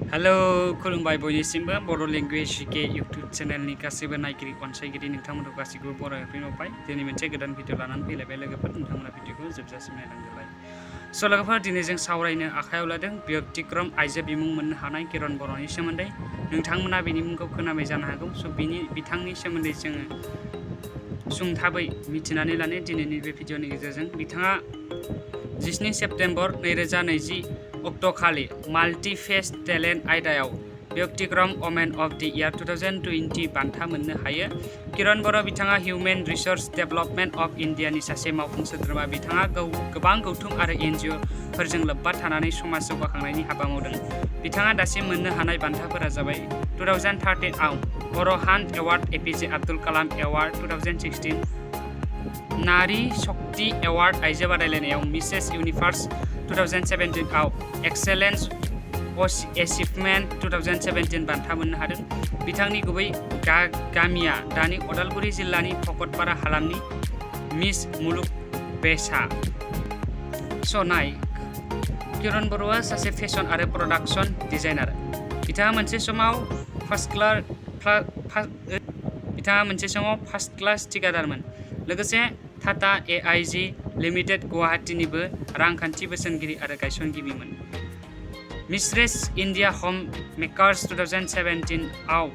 Hello खुलुमबाय बयनिसिमबो बड' language के YouTube चेनेलनि गासैबो नायगिरि अनसायगिरि नोंथांमोनखौ गासैखौबो बरायना फैबाय। दिनै मोनसे गोदान भिडिअ लानानै फैलायबाय लोगोफोर, नोंथांमोना भिडिअखौ जोबजासिम नायलांदोलाय। लोगोफोर, दिनै जों सावरायनो आखायाव लादों व्यक्तिक्रम आइजो बिमुं मोननो हानाय किरण बर'नि सोमोन्दै। नोंथांमोना बिनि मुंखौ खोनाबाय जानो हागौ। बिथांनि सोमोन्दै जोङो सुंथाबै मिथिनानै लानो दिनैनि बे भिडिअनि गेजेरजों। बिथाङा 17 सेप्तेम्बर 2020 अक्ट'खालि माल्टी फेस टेलेन्ट आयदायाव व्यक्तिक्रम वमेन अफ दि इयार 2020 बान्था मोननो हायो। किरण बर' बिथाङा हिउमेन रिसोर्स डेभेलपमेन्ट अफ इन्डियानि सासे मावफुं सोद्रोमा। बिथाङा गोबां गौथुम आरो NGO-फोरजों लोब्बा थानानै समाज जौगाखांनायनि हाबा मावदों। बिथाङा दासिम मोननो हानाय बान्थाफोरा जाबाय 2013 आव बर' हान्ट award, APJ Abdul Kalam award 2016, Nari शक्ति एवार्ड आइजो बादायलायनायाव मिसेस इउनिभार्स 2017 आव एक्सेलेन्स एचिभमेन्ट 2017 बान्था मोननो हादों। बिथांनि गुबै गामिया दानि अदालगुरि जिल्लानि भकतपारा हालामनि मिस मुलुग बेसा सनाय। किरण बर'आ सासे फेशन आरो प्रडाक्शन डिजाइनार। बिथाङा मोनसे समाव फार्स्ट क्लास थिकादारमोन, लोगोसे टाटा AIG लिमिटेड गुवाहाटीनिबो रांखान्थि बोसोनगिरि आरो गायसनगिरिमोन। मिस्ट्रेस इन्डिया ह'म मेकार्स 2017 आव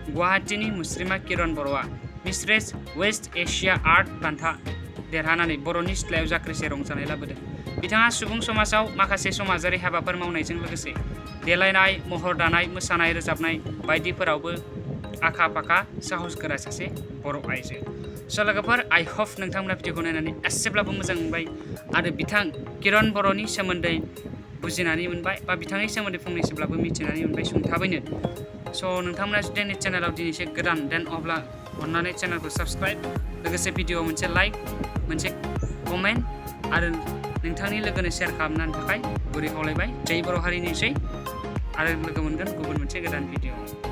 गुवाहाटीनि मुस्रिमा किरण बर'आ मिस्ट्रेस वेस्ट एशिया आर्ट बान्था देरहानानै बर'नि सिथ्लायाव जाख्रिसे रंजानाय लाबोदों। बिथाङा सुबुं समाजाव माखासे समाजारि हाबाफोर मावनायजों लोगोसे देलायनाय, महर दानाय, मोसानाय, रोजाबनाय बायदिफोरावबो आखा-फाखा साहसगोरा सासे बर' आइजो। लोगोफोर, आइ हप नोंथांमोना भिडिअखौ नायनानै एसेब्लाबो मोजां मोनबाय आरो बिथां किरण बर'नि सोमोन्दै बुजिनानै मोनबाय, बा बिथांनि सोमोन्दै फंनैसोब्लाबो मिथिनानै मोनबाय सुंथाबैनो। नोंथांमोना जुदि आंनि चेनेलाव दिनैसो गोदान अब्ला अन्नानै चेनेलखौ साबस्क्राइब, लोगोसे भिडिअआव मोनसे लाइक, मोनसे कमेन्ट आरो नोंथांनि लोगोनो शेयार खालामनायनि थाखाय गुरै खावलायबाय। जै बर' हारिनि जै, आरो लोगो मोनगोन गुबुन मोनसे गोदान भिडिअ।